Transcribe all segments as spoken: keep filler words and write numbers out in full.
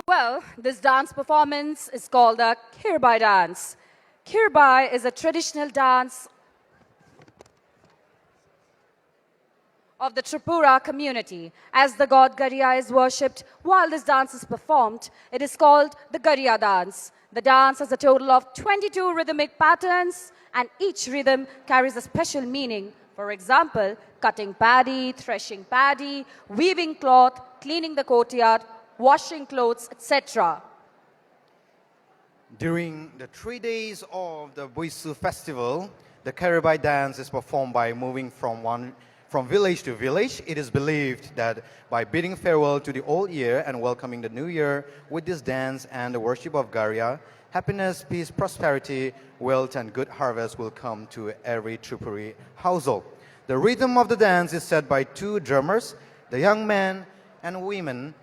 Well, this dance performance is called the Khirbai dance. Khirbai is a traditional dance of the Tripura community. As the god Garia is worshipped while this dance is performed, it is called the Garia dance. The dance has a total of twenty-two rhythmic patterns, and each rhythm carries a special meaning. For example, cutting paddy, threshing paddy, weaving cloth, cleaning the courtyard, washing clothes, et cetera. During the three days of the Buisu festival, the Khirbai dance is performed by moving from one, from village to village. It is believed that by bidding farewell to the old year and welcoming the new year with this dance and the worship of Garia, happiness, peace, prosperity, wealth, and good harvest will come to every Tripuri household. The rhythm of the dance is set by two drummers, the young men and women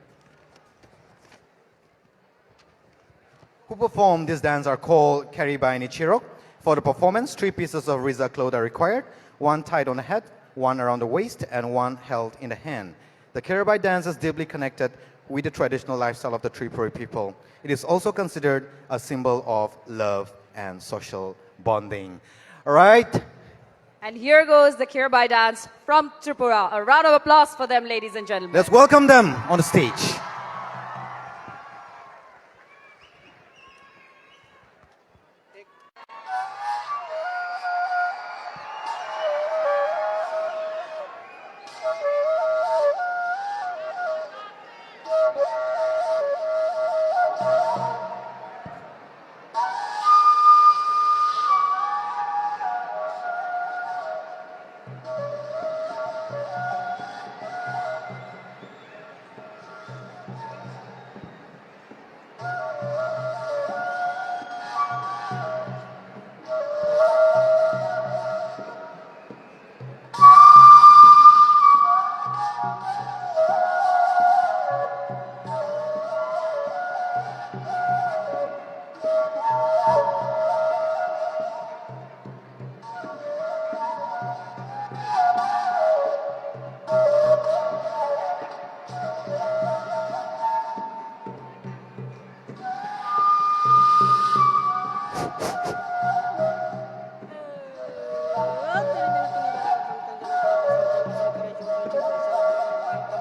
who perform this dance are called Khirbai Nichirok. For the performance, three pieces of riza cloth are required, one tied on the head, one around the waist, and one held in the hand. The Khirbai dance is deeply connected with the traditional lifestyle of the Tripuri people. It is also considered a symbol of love and social bonding. All right? And here goes the Khirbai dance from Tripura. A round of applause for them, ladies and gentlemen. Let's welcome them on the stage.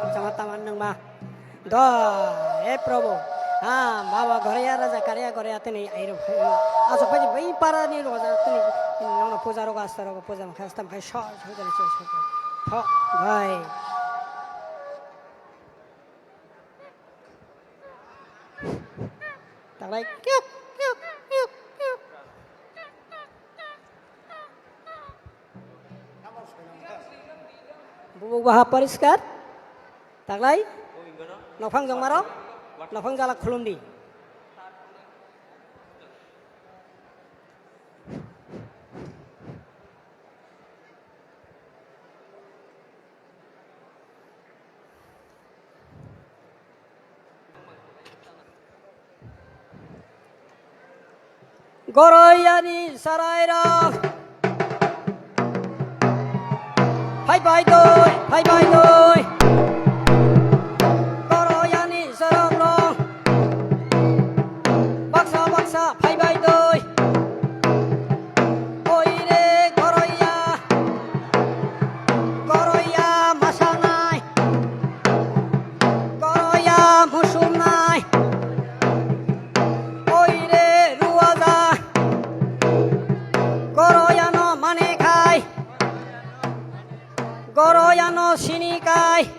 Tama, tama, nang ma. Do, he Prabhu. Ha, baba, ghore ya raja, kare ya ghore ya, tini airo. Aso phaji bai para ni roja, tini nono puja roga, asta roga, puja ma khastam khai sho, sho, sho, sho, sho. Tho, ghai. Taklai, kiuk, kiuk, kiuk, kiuk. Bubuk baha poriskar. Taklai. Nophang jongmarok. Nophang jala khulumdi. Goroyani sarairok. Phai bai doi, phai bai doi. Goroyani sarairok. Baksa baksa phai bai doi. Oi re goroya. Goroya masanai. Goroya musumnai. Oi re ruwaja. Goroyano mane khai. Goroyano sini khai.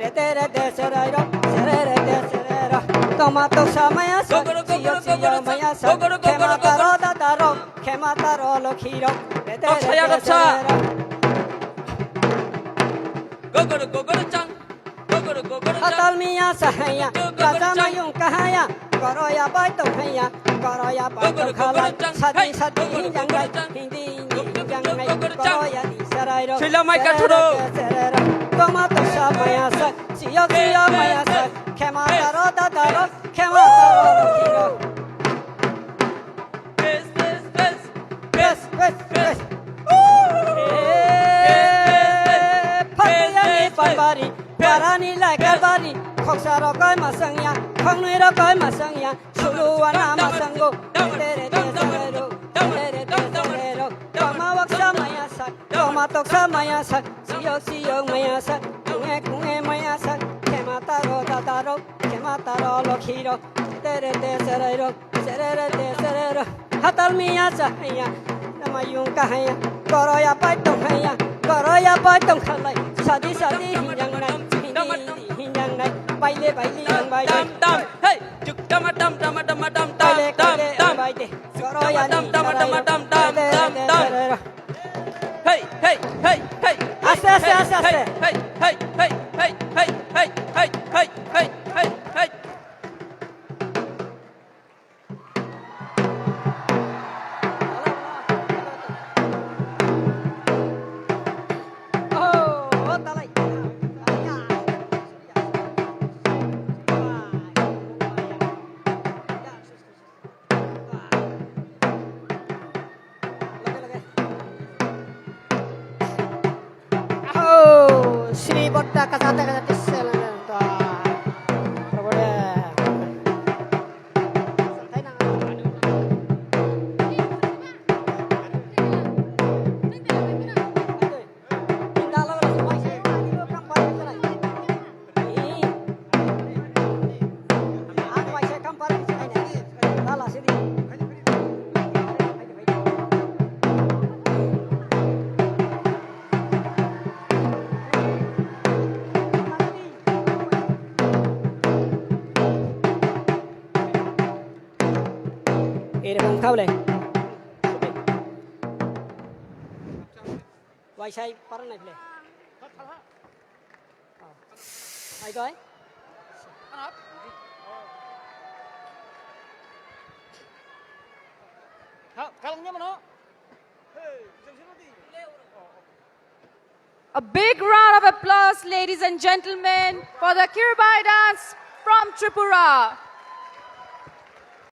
Rete rete serai rok, sere rete sere rok. Toma toksa maya sa, gogoro, gogoro, siyo siyo gogoro, maya sa. Gogoro, gogoro, khema taro gogoro. Dada rok, khema taro lokhi rok. Rete rete sere rok. Gogoro, gogoro chang. Gogoro, gogoro chang. Hatal miya sahaya, gogoro, gogoro chang. Kaja mayung kahaya. Koroya bai tong haya, koroya bai tong khala, sadi sadi hinjang bai, hindi hindi hinjang bai, koroya ni serai rok, sila mai kathuro. Sere rok, sere rok. Toma tosa maya sak, siyok siyok maya sak, khema taro dadaro, khema taro lokhirok. Bes, bes, bes. Eh, phatiyani panbari, parani laikarbari, khoksa rokoi masangya, khongnwi rokoi masangya, suluwana masango, tere tere tere ro, tere tere tere ro, toma waksa maya sak, toma toksa maya sak, siyok siyok maya sak, kunge kunge maya sak, khema taro dadaro, khema taro lokhirok, tere tere tere ro. Serere te serero, hatal miya chahaya, namayung kahaya, koroya pai tonghaya, koroya pai tongkhalai, sadi sadi hinjang nai, hindi hindi hinjang nai, baile baile yang baile. Tam tam, hey, juk tama tam tama tama tam tam. Baile tam baile tam. Baile, koroya tam ni tama tama tam tam tam tam. Hey, hey, hey, hey. Aste, aste, aste, aste. Hey, hey, hey. Oh, Sri Bodda kajate kajate seleng ta. Probode. Ere bang thaule. Waisai parang nai phle. Ai doi. Ha, kalang nya mano. A big round of applause, ladies and gentlemen, for the Kiribai dance from Tripura.